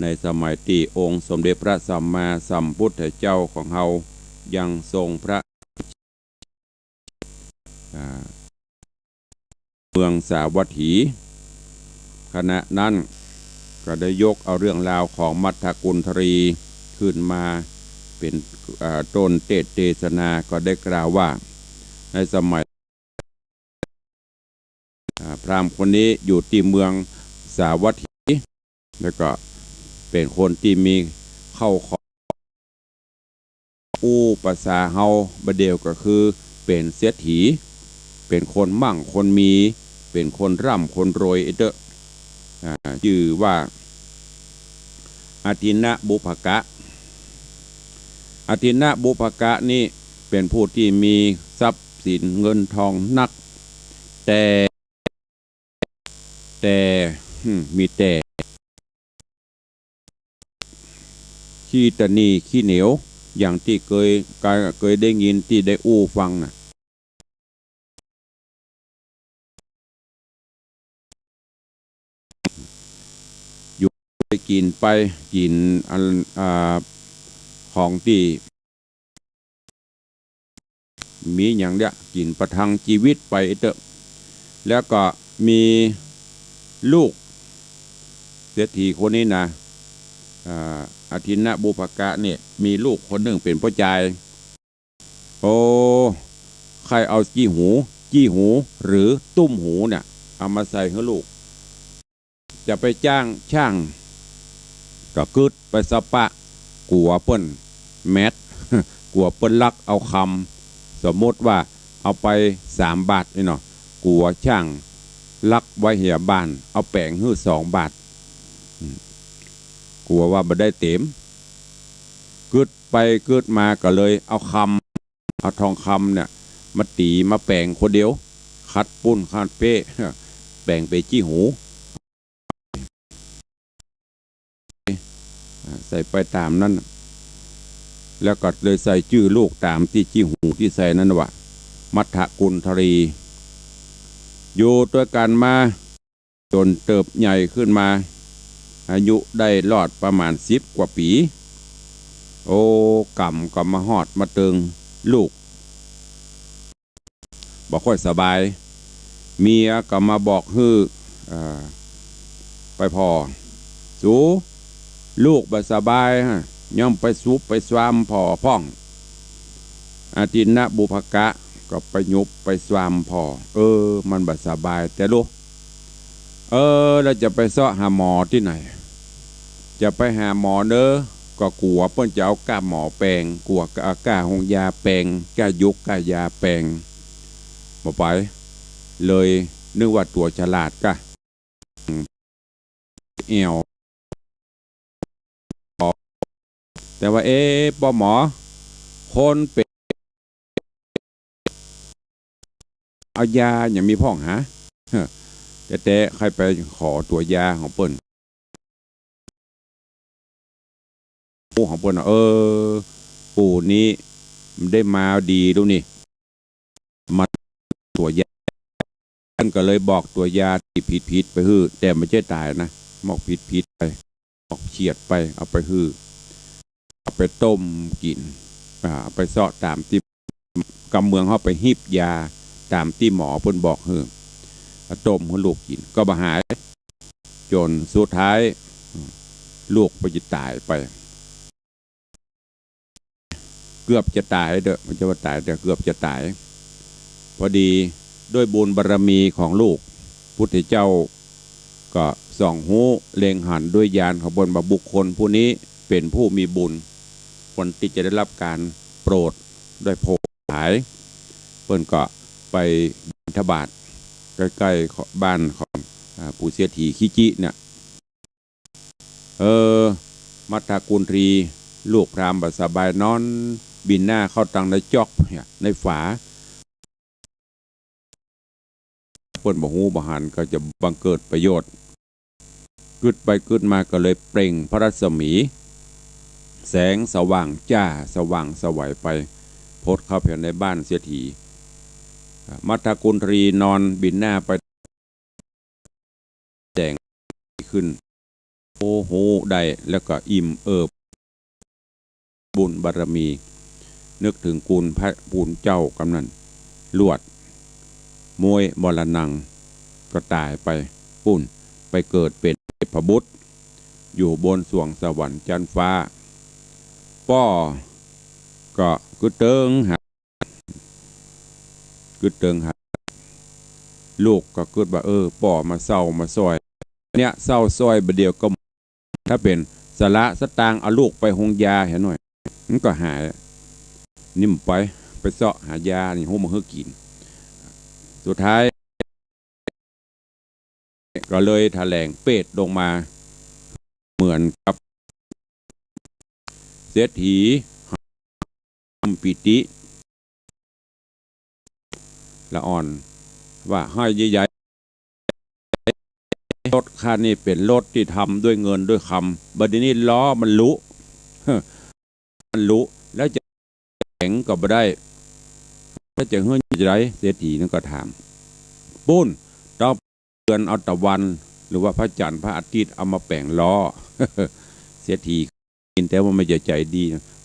ในสมัยตี้องค์สมเด็จพระสัมมาสัมพุทธเจ้าของเฮายังทรงพระ อ่า เมืองสาวัตถี ขณะนั้นก็ได้ยกเอาเรื่องราวของมัทธกุณฑรีขึ้นมาเป๋น อ่า ต้นเตสน์เตสนา ก็ได้กล่าวว่าในสมัย อ่า พราหมณ์คนนี้อยู่ตี้เมืองสาวัตถี แล้วก็เป๋นคนตี้มีเข้าของ อู้ภาษาเฮาบ่าเดี่ยวก็คือเป๋นเศรษฐี เป๋นคนมั่งคนมี เป๋นคนร่ำคนรวยเต๊อะ อ่า จื้อว่า อทินนะบุพกะ อทินนะบุพกะนี้เป๋นผู้ตี้มีทรัพย์สินเงินทองนัก แต่ แต่ อืม มีแต่ ขี้ตะหนี่ขี้เหนียว อย่างตี้เกย เกยได้ยินตี้ได้อู้ฟังน่ะ อยู่ไปกิ๋นไป กิ๋นอัน อ่า ของตี้ มีอย่างเดียว กิ๋นประทังจีวิตไปเต๊อะ แล้วก็มีลูก เศรษฐีคนนี้นะ อ่า อทินนะบุพกะเนี่ย มีลูกคนนึ่งเป๋นผู้จาย โอ้ ใค่เอาจี้หู จี้หู หรือตุ้มหูเนี่ย เอามาใส่หื้อลูก จะไปจ้างช่าง ก็กึ๊ดไปสะปะ กั๋วเปิ้นแม็ด กั๋วเปิ้นลักเอาคำ สมมุติว่าเอาไปสามบาทนี่เนาะ กั๋วช่างลักไว้เหียบ้าน เอาแป๋งหื้อสองบาท อืม กั๋วว่าบ่ได้เต๋ม กึ๊ดไปกึ๊ดมาก็เลยเอาคำ เอาทองคำเนี่ย มาตี๋มาแป๋งคนเดียว ขัดปุ้นขัดเป๊ะ แป๋งเป๋นจี้หู อ่า ใส่ไปต๋ามนั้น แล้วก็เลยใส่จื้อลูกต๋ามตี้จี้หูตี้ใส่นั้นว่า มัทธกุณฑรี อยู่ตวยกั๋นมา จ๋นเติบใหญ่ขึ้นมา อายุได้รอดประมาณสิบกว่าปี๋ โอ้ ก๋ำก็มาฮอดมาเติงลูก บ่ค่อยสบาย เมียก็มาบอกหื้อ เอ่อ ไปผ่อ สู ลูกบ่สบายฮะ ย่อมไปสุบไปซวามผ่อพ่อง อทินนะบุพกะก็ไปหยุบไปซวามผ่อ เออ มันบ่สบายแต๊ลูก เออ แล้วจะไปเซาะหาหมอตี้ไหน จะไปหาหมอเน้อ ก็กั๋วเปิ้นจะเอาก้าหมอแป๋ง กั๋ว เอาก้าโฮงยาแป๋ง ก้ายุกก้ายาแป๋ง บ่ไป เลยนึกว่าตั๋วฉลาดก้า แอ่ว แต่ว่า เอ๊ะ ป้อหมอ คนเป๋น เอายาหยังมีพ่องหา แต๊ๆ ใค่ไปขอตั๋วยาของเปิ้น โอ้ ของเปิ้นน่ะ เออ ปู่นี้มันได้มาดีแล้วนี่ มาตั๋วยา เปิ้นก็เลยบอกตั๋วยาตี้ผิดๆ ไปหื้อ แต่บ่ใจ้ต๋ายนะ บอกผิดๆ ไป บอกเฉียดไป เอาไปหื้อ เอาไปต้มกิ๋น อ่า เอาไปเซาะต๋ามตี้ กำเมืองเฮาไปฮีบยาต๋ามตี้หมอเปิ้นบอกหื้อ เอาต้มหื้อลูกกิ๋น ก็บ่หาย จ๋นสุดท้าย ลูกก็จะต๋ายไป เกือบจะต๋ายเต๊อะ บ่ใจ้ว่าต๋าย แต่เกือบจะต๋าย พอดีด้วยบุญบารมีของลูก พุทธเจ้าก็ส่องฮู้เล็งหันด้วยญาณของเปิ้นว่าบุคคลผู้นี้เป๋นผู้มีบุญ ควรตี้จะได้รับก๋านโปรดด้วยโพธิทั้งหลาย เปิ้นก็ไปบิณฑบาตใก้ๆ บ้านของ อ่า ปู่เศรษฐีขี้จิเนี่ย เออ มัทธกุณฑี ลูกพราหมณ์บ่สบาย นอนบินหน้าเข้าตังในจ๊อกเนี่ย ในฝา เปิ้นบ่ฮู้บ่หัน ก็จะบังเกิดประโยชน์ กึ๊ดไปกึ๊ดมาก็เลยเปล่งพระรัศมี แสงสว่างจ้า สว่างไสวไป พดเข้าไปในบ้านเศรษฐี มัทธกุณฑีนอนบินหน้าไป แสงขึ้น โอ้โห ได้แล้วก็อิ่มเอิบบุญบารมี นึกเถิงคุณพระคุณเจ้ากำนั้น ลวด ม้วยมรณัง ก็ต๋ายไป ปู้น ไปเกิดเป๋นเทพบุตร อยู่บนสวงสวรรค์จั๊นฟ้า ป้อก็กึ๊ดเติงหา กึ๊ดเติงหา ลูกก็กึ๊ดว่า เออ ป้อมาเซามาซ้อย เนี่ย เซาซ้อยบ่าเดี่ยวก็ ถ้าเป๋นสละสตางค์ เอาลูกไปโฮงยาเหียหน่อย มันก็หาย นี่บ่ไป ไปเซาะหายานี่ ฮู้มาหื้อกิ๋น สุดท้าย ก็เลยแถลงเปรตลงมา เหมือนกับเศรษฐี ปีติ ละอ่อน ว่า ห้อยใหญ่ๆ รถคันนี้เป๋นรถตี้ทำด้วยเงินด้วยคำ บัดนี้ล้อมันหลุ มันหลุ แล้วจะแป๋งก็บ่ได้ แล้วจะหื้อจะใด เศรษฐีนั้นก็ถาม ปู้น ต้อง เดือนเอาตะวัน หรือว่าพระจันทร์พระอาทิตย์เอามาแป๋งล้อ เศรษฐีกิ๋นแต่ว่ามันจะใจ๋ดี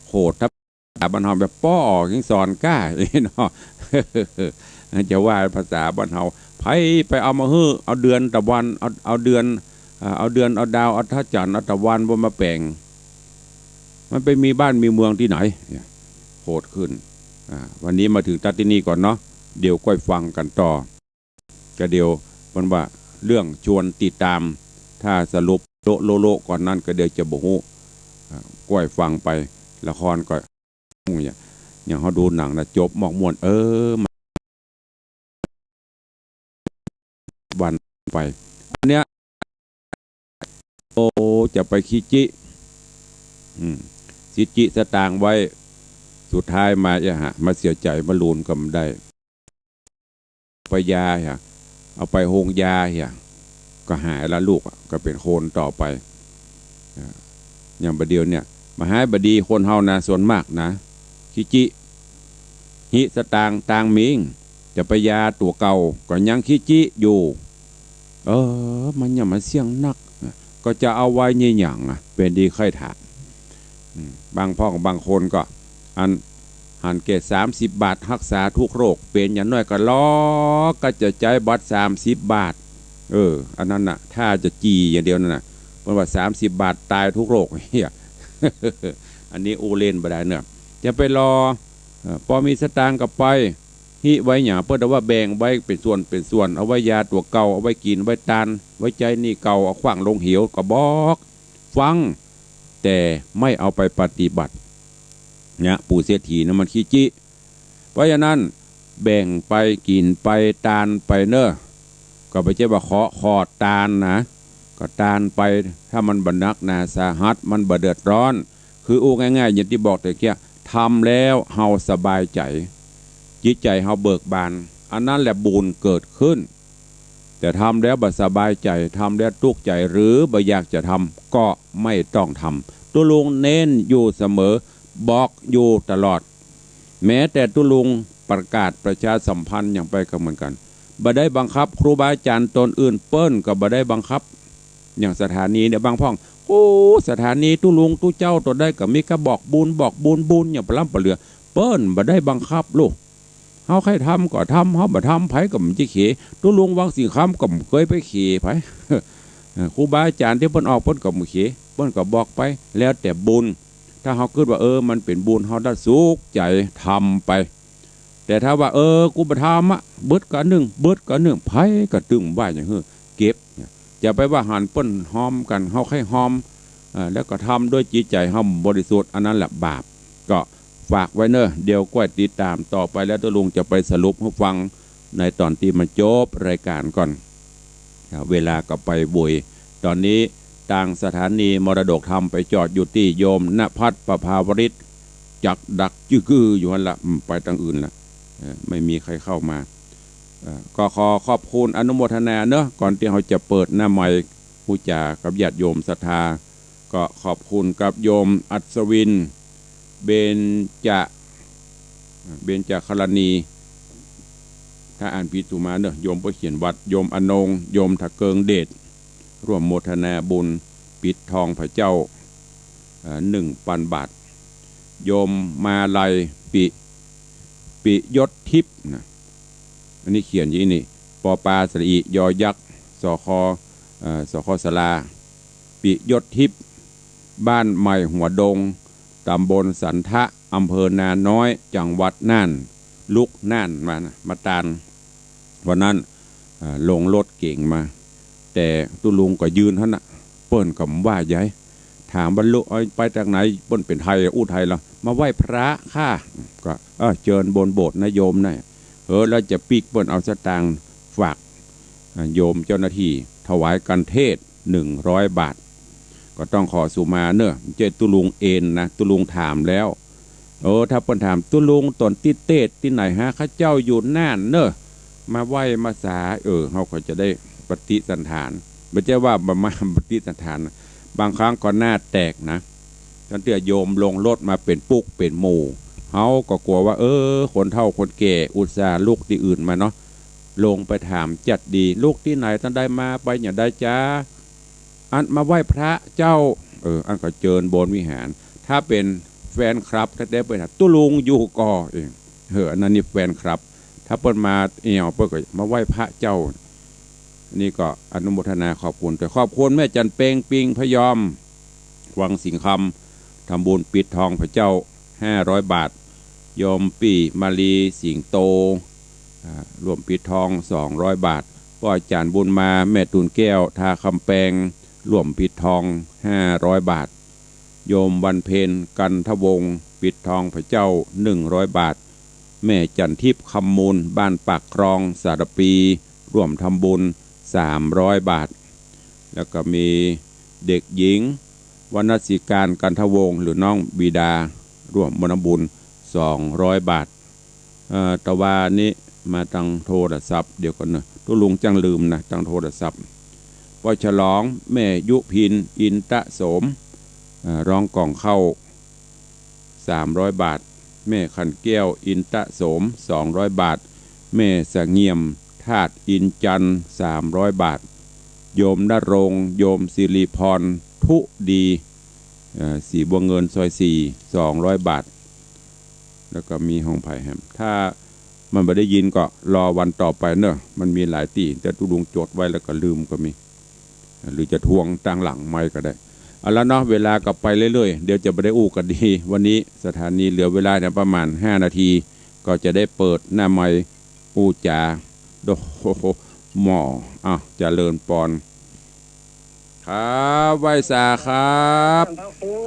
โหด ถ้าภาษาบ้านเฮาแบบป้อออกยังสอนกล้าเนาะ จะว่าภาษาบ้านเฮา ใผไปเอามาหื้อ เอาเดือนตะวัน เอา เอาเดือน อ่า เอาเดือน เอาดาว เอาพระจันทร์ เอาตะวันบ่มาแป๋ง มันไปมีบ้านมีเมืองตี้ไหน เนี่ย โหดขึ้น อ่า วันนี้มาเถิงตั๊ดตี้นี่ก่อนเนาะ เดี๋ยวก้อยฟังกั๋นต่อ ก็เดี๋ยวมันว่าเรื่องชวนติดตาม ถ้าสรุปโละโละโละก่อนนั้นก็เดี๋ยวจะบ่ฮู้ อ่า ก้อยฟังไป ละครก็ อย่าง อย่างเฮาดูหนังนะ จบมอกม่วน เออ มัน วันไป อันเนี้ย โอ้ จะไปขี้จิ อืม ขี้จิสตางค์ไว้ สุดท้ายมาเอะหะ มาเสียใจ๋ มาลูนก็บ่ได้ ไปยาเหีย เอาไปโฮงยาเหีย ก็หายละลูกอะ ก็เป๋นคนต่อไป อ่า อย่างบ่าเดี่ยวเนี่ย บ่หายบ่ดี คนเฮานะ ส่วนมากนะ ขี้จิ หิสตางค์ตางมิง จะไปยาตั๋วเก่า ก็ยังขี้จิอยู่ เออ มันหยังมาเสี้ยงนัก ก็จะเอาไว้เยียะหยังอะ เป๋นดีใค่ถาม อืม บางพ่องบางคนก็ อัน หันแก่สามสิบบาทฮักษาทุกโรค เป๋นอย่างน้อยก็ลอ ก็จะใจ๊บัตรสามสิบบาท เออ อันนั้นน่ะ ถ้าจะจี่อย่างเดียวนั่นน่ะ เปิ้นว่าสามสิบบาทต๋ายทุกโรค เหีย อันนี้อู้เล่นบ่ได้เนาะ จะไปลอ เออ ปอมีสตางค์ก็ไป หิไว้หยัง เปิ้นเอาว่าแบ่งไว้เป๋นส่วนเป๋นส่วน เอาไว้ยาตั๋วเก่า เอาไว้กิ๋น ไว้ตาน ไว้ใจ๊หนี้เก่า เอาขว้างลงเหว ก็บอกฟัง แต่ไม่เอาไปปฏิบัติ เนี่ย ปู่เศรษฐีนะมันขี้จิ เพราะฉะนั้น แบ่งไปกิ๋นไปตานไปเน่อ ก็บ่ใจ้ว่าขอ ขอตานนะ ก็ตานไป ถ้ามันบ่หนักหนาสาหัส มันบ่เดือดร้อน คืออู้ง่ายๆ อย่างตี้บอกตะเกียะ ทำแล้วเฮาสบายใจ๋ จิตใจ๋เฮาเบิกบาน อันนั้นแหละบุญเกิดขึ้น แต่ทำแล้วบ่สบายใจ๋ ทำแล้วตุ๊กข์ใจ๋ หรือบ่อยากจะทำ ก็ไม่ต้องทำ ตุ๊ลุงเน้นอยู่เสมอ บอกอยู่ตลอด แม้แต่ตุ๊ลุงประกาศประชาสัมพันธ์หยังไปก็เหมือนกั๋น บ่ได้บังคับ ครูบาอาจ๋ารย์ต๋นอื่นเปิ้นก็บ่ได้บังคับ อย่างสถานีเนี่ยบางพ่อง โอ้ สถานีตุ๊ลุงตุ๊เจ้าต๋นใดก็มีก้าบอกบุญ บอกบุญ บุญอย่างปะล้ำปะเหลือ เปิ้นบ่ได้บังคับลูก เฮาใค่ทำก็ทำ เฮาบ่ทำ ใผก็บ่ใจ้เข ตุ๊ลุงวังสิงห์คำก็บ่เกยไปเขใผ เออ ครูบาอาจ๋ารย์ตี้เปิ้นออกเปิ้นก็บ่เข เปิ้นก็บอกไป แล้วแต่บุญ ถ้าเฮากึ๊ดว่า เออ มันเป๋นบุญ เฮาได้สุขใจ๋ ทำไป แต่ถ้าว่า เออ กูบ่ทำอะ เบิดกานึ่ง เบิดกานึ่ง ใผก็ตึงว่าอย่างหื้อ เก็บ จะไปว่าหันเปิ้นฮอมกั๋น เฮาใค่ฮอม เอ่อ แล้วก็ทำด้วยจิตใจ๋เฮาบริสุทธิ์ อันนั้นแหละบาป ก็ฝากไว้เน่อ เดี๋ยวก้อยติดต๋ามต่อไป แล้วตุ๊ลุงจะไปสรุปหื้อฟังในต๋อนตี้มันจบรายก๋านก่อน เวลาก็ไปโวย ต๋อนนี้ตางสถานีมรดกธรรมไปจอดอยู่ตี้โยมณภัทรประภาวริต จักดักจึกกืออยู่หั้นละ อืม ไปตางอื่นละ เอ่อ ไม่มีใครเข้ามา เอ่อ ก็ขอขอบคุณอนุโมทนาเนอะ ก่อนตี้เฮาจะเปิดหน้าไมค์ ฮู้จ๋ากับญาติโยมศรัทธา ก็ขอบคุณกับโยมอัศวิน เบญจ เบญจกรณี ถ้าอ่านผิดสุมาเนอะ โยมบ่เขียนวัด โยมอนง โยมถะเกิงเดช ร่วมโมทนาบุญปิดทองพระเจ้า เอ่อ หนึ่งปันบาท โยมมาลัย ปิ ปิยศทิพย์นะ อันนี้เขียนอย่างนี้ ปอปาสระอิ ยอยักษ์ สอคอ เอ่อ สอคอสารา ปิยศทิพย์ บ้านใหม่หัวดง ตำบลสันทะ อำเภอนาน้อย จังหวัดน่าน ลุกน่านมานะ มาตาน วันนั้น เอ่อ ลงรถเก๋งมา แต่ตุ๊ลุงก็ยืนหั้นน่ะ เปิ้นก็บ่ว่าใหญ่ ถามว่าลุก เอ้ย ไปตางไหน เปิ้นเป๋นไทย อู้ไทยลาว มาไหว้พระค่ะ ก็ เออ เจิญบนโบสถ์นะโยมนะ เออ แล้วจะปิ๊กเปิ้นเอาสตางค์ฝาก อ่า โยมเจ้าหน้าตี้ ถวายกัณฑ์เทศน์ หนึ่งร้อยบาท ก็ต้องขอสุมาเนอะ บ่ใจ้ตุ๊ลุงเอนนะ ตุ๊ลุงถามแล้ว เออ ถ้าเปิ้นถามตุ๊ลุงต๋นตี้เตศน์ตี้ไหนฮะ ข้าเจ้าอยู่น่านเนอะ มาไหว้มาสา เออ เฮาก็จะได้ปฏิสันถาน บ่ใจ้ว่าบ่มาปฏิสันถานนะ บางครั้งก็หน้าแตกนะ ตั้งแต่โยมลงรถมาเป๋นปุ๊กเป๋นหมู่ เฮาก็กั๋วว่า เออ คนเฒ่าคนแก่อุตส่าห์ลุกตี้อื่นมาเนาะ ลงไปถามจัดดี ลุกตี้ไหน ตางใดมา ไปอย่างใดจ๊ะ อันมาไหว้พระเจ้า เออ อันก็เจิญบนวิหาร ถ้าเป๋นแฟนคลับแต๊ๆ เปิ้นถามตุ๊ลุงอยู่ก่อ เออ เออ อันนั้นนี่แฟนคลับ ถ้าเปิ้นมาแอ่ว เปิ้นก็มาไหว้พระเจ้า นี่ก็อนุโมทนาขอบคุณ แต่ขอบคุณแม่จันเพ็ง ปิงพยอม วังสิงห์คำ ทำบุญปิดทองพระเจ้า ห้าร้อยบาท โยมปี้มาลี สิงโต อ่า ร่วมปิดทอง สองร้อยบาท ป้อจ๋ารย์บุญมา แม่ตูนแก้ว ท่าคำแปง ร่วมปิดทอง ห้าร้อยบาท โยมวันเพ็ญ กันทวงศ์ ปิดทองพระเจ้า หนึ่งร้อยบาท แม่จันทิพย์ คำมูล บ้านปากคลอง สารภี ร่วมทำบุญ สามร้อยบาท แล้วก็มีเด็กหญิง วรรณสิการ กันทวงศ์ หรือน้องบีดา ร่วมทำบุญ สองร้อยบาท เอ่อ ตะวานี้มาตางโทรศัพท์ เดี๋ยวก่อนเนอะ ตุ๊ลุงจั้งลืมนะ ตางโทรศัพท์ ป้อฉลอง แม่ยุพิน อินตะโสม เอ่อ ร้องก่องข้าว สามร้อยบาท แม่ขันแก้ว อินตะโสม สองร้อยบาท แม่เสงี่ยม ธาตุอินจันทร์ สามร้อยบาท โยมณรงค์ โยมสิริพร ทุดี เอ่อ ศรีบัวเงิน ซอยสี่ สองร้อยบาท แล้วก็มีของใผแหม ถ้ามันบ่ได้ยินก็รอวันต่อไปเนอะ มันมีหลายตี้ แต่ตุ๊ลุงจดไว้แล้วก็ลืมก็มี หรือจะทวงตางหลังไมค์ก็ได้ เอาละเนาะ เวลาก็ไปเรื่อยๆ เดี๋ยวจะบ่ได้อู้กั๋นดี วันนี้สถานีเหลือเวลาเนี่ยประมาณห้านาที ก็จะได้เปิดหน้าไมค์อู้จ๋า โอ้โห หม่อ อ้าว เจริญปอน ครับ ไหว้สาครับ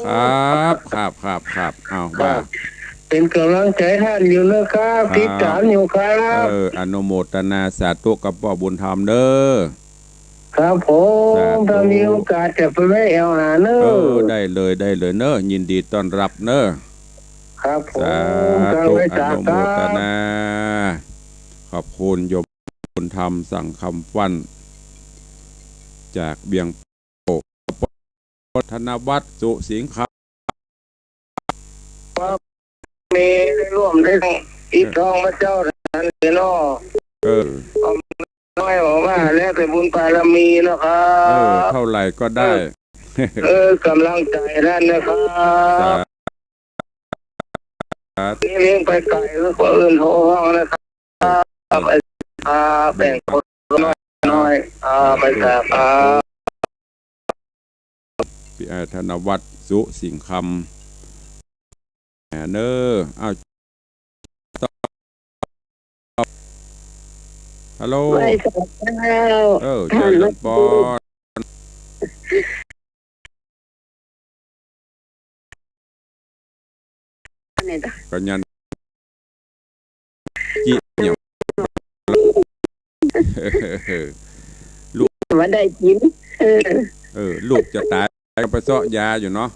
ครับ ครับ ครับ ครับ อ้าว ครับ ว่า เป๋นก๋ำลังใจ๋หื้ออยู่นะครับ ครับ ติดต๋ามอยู่ครับ เออ อนุโมตนาสาธุกับป้อบุญธรรมเน้อ ครับผม สาธุ ถ้ามีโอกาสจะไปแวะแอ่วหาเน้อ เออ ได้เลย ได้เลยเน้อ ยินดีต้อนรับเน้อ ครับผม สาธุ ครับ ไหว้สา อนุโมตนา ครับ ขอบคุณโยมบุญธรรม สังคำฟั่น จากเวียงโป่ง ธนวัฒน์ สุสิงคำ ครับ มีได้ร่วมได้อีกทองพระเจ้านั้นเนาะ เออ เอาน้อยออกมาแล้วแต่บุญบารมีนะครับ เออ เท่าไหร่ก็ได้ เออ เออ ก๋ำลังใจ๋นั่นนะครับ สาธุ นี่เลี้ยงไปไก่หรือคนอื่นโทรห้องนะครับ ไป อ่า แบ่งคนน้อยๆ อ่า ไปสาครับ พี่ไอ้ธนวัฒน์ สุสิงคำ เน้อ อ้าว ฮัลโหล ไหว้สาเจ้า เออ เจริญปอน เนี่ยจ้ะ กัญญาณกิจเนี่ย ลูก ว่าได้กิ๋น เออ เออ ลูกจะต๋ายก็ไปเซาะยาอยู่เนาะ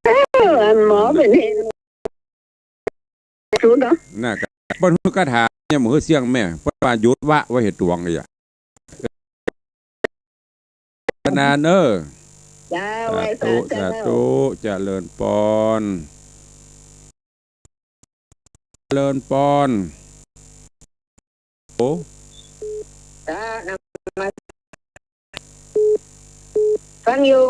เออ อันหมอเป๋นเหตุสุดเนาะ น่ะ เปิ้นหื้อคาถาเนี่ย บ่หื้อเสี้ยงแม่ เปิ้นว่าหยุดวะไว้เหตุตวงเลยอะ นานเน้อ เจ้า สาธุ ไหว้สาเจ้า สาธุ เจริญปอน เจริญปอน โอ้ จ้า นำมา ฟังอยู่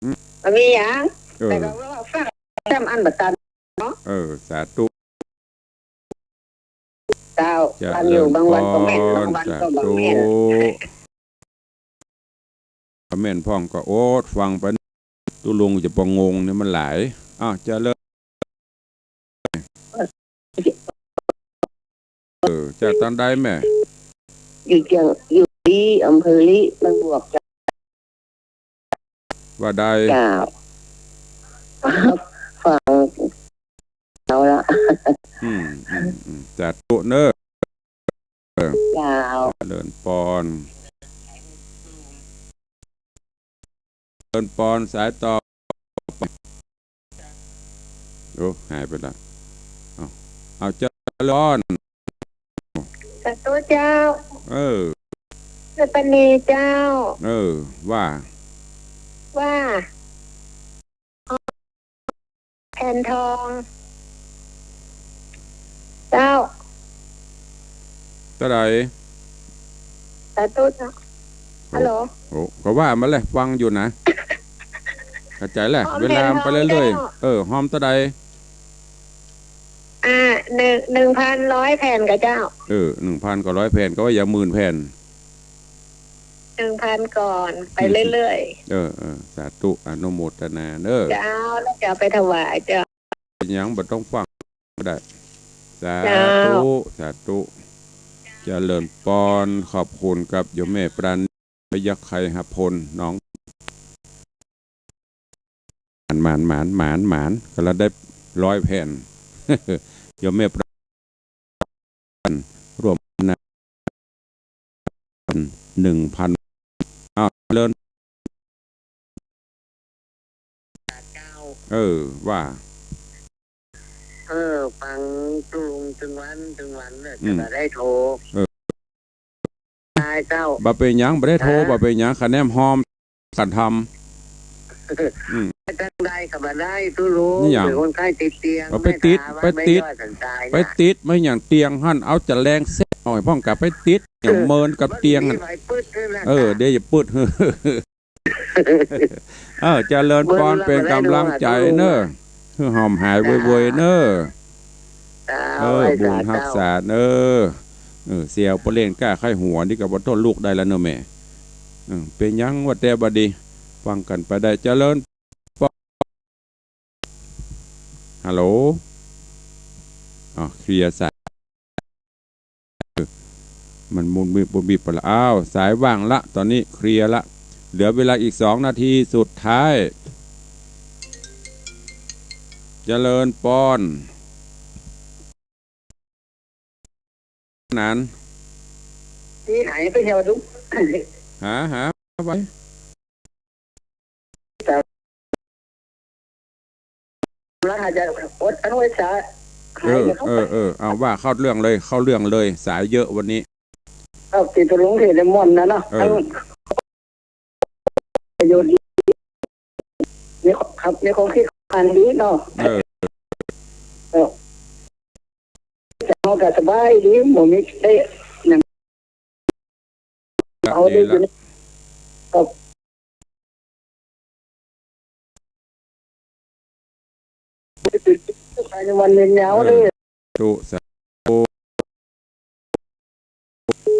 อืม บ่มีหยัง เออ แต่ก็ว่าฟังจำอันบ่ตันเนาะ เออ สาธุ เจ้า เจริญปอน ฟังอยู่ บางวันก็แม่น บางวันก็บ่แม่น สาธุ แม่นพ่องก็อดฟังไป ตุ๊ลุงจะปะงงเนี่ยมันหลาย อ้าว เจริญ เออ จากตางใดแม่ อยู่เจียง อยู่ตี้อำเภอลี้ บางบวกเจ้า ว่าได้ เจ้า ฟัง เอาละ อืม อืม อืม สาธุเน้อ เจ้า เจริญปอน เจริญปอน สายต่อ โอ้ หายไปละ เอา เอาเจริญ สาธุเจ้า เออ แม่ปณีเจ้า เออ ว่า ว่า แผ่นทอง เจ้า เต้าใด สาธุเจ้า ฮัลโหล โอ้ ก็ว่ามาเลย ฟังอยู่นะ เข้าใจ๋แหละ ฮอม เวลามันไปเรื่อยๆ แผ่นทองเจ้า เออ ฮอมเต้าใด อ่า หนึ่ง หนึ่งพันร้อยแผ่นก่อเจ้า เออ หนึ่งพันก่อร้อยแผ่น ก็ว่าอย่าหมื่นแผ่น หนึ่งพันก่อน ไปเรื่อยๆ เออ เออ สาธุ อนุโมทนาเน้อ เจ้า แล้วจะเอาไปถวายเจ้า เป๋นหยังบ่ต้องฟังก็ได้ สาธุ เจ้า สาธุ เจริญปอน ขอบคุณกับโยมแม่ปราณี พยัคฆไคหพล น้อง หมาน หมาน หมาน หมาน หมาน ก็ละได้ร้อยแผ่น โยมแม่ปราณี ร่วมนะ หนึ่งพัน อ้าว เจริญ เออ ว่า เออ ฟังตุ๊ลุงตึงวัน ตึงวันเนี่ย อืม จะได้โทร เออ ได้เจ้า บ่เป๋นหยัง บ่ได้โทร นะ บ่เป๋นหยัง คะแนนฮอม ขันธรรม อืม จังใดก็บ่ได้ตุ๊ลุง นี่หยัง เป๋นคนไข้ติดเตียง เอาไปติด แม่ตาว่า ไปติด ไม่ยอดสันตายนะ ไปติด ไม่หยังเตียงหั้น เอาจะแลงเส้นหน่อยพ่องกะไปติด อย่างเมินกับเตียงหั้น บ่มีไฟปืดด้วยนะ เออ เดี๋ยวอย่าปืด เออ เจริญปอน เป๋นก๋ำลังใจ๋เน้อ หื้อหอมหายไวๆ เน้อ เจ้า เออ ไอ้สา บุญฮักษาเน้อ เออ เสี่ยวเปล่นก้าไข้หัวนี่ก็บ่ทนลูกได้แล้วเน้อแม่ เออ เป๋นหยังว่าแต่บ่ดี ฟังกั๋นไปได้ เจริญปอน ฮัลโหล อ๋อ เคลียร์สาย มันมุนมีบมุนมีบไปละ อ้าว สายว่างละ ต๋อนนี้เคลียร์ละ เหลือเวลาอีกสองนาทีสุดท้าย เจริญปอน นั้น ตี้ไหนไปเหี่ยวดู หา หาไว้ แล้วหาจะอดอันไว้ซะ เออ เออ เออ เอาว่าเข้าเรื่องเลย เข้าเรื่องเลย สายเยอะวันนี้ เอาติดตกลงเทศน์มอนต์นะเนาะ เออ ประโยชน์ดี มีครับ มีความคิดความดีเนาะ เออ เออ แต่เฮาก็สบายดี บ่มีได้หยัง เอาได้อยู่ ครับ ภายในวันเรียนยาวเลย เออ สาธุ สาธุ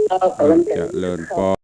ครับ เออ เจริญปอน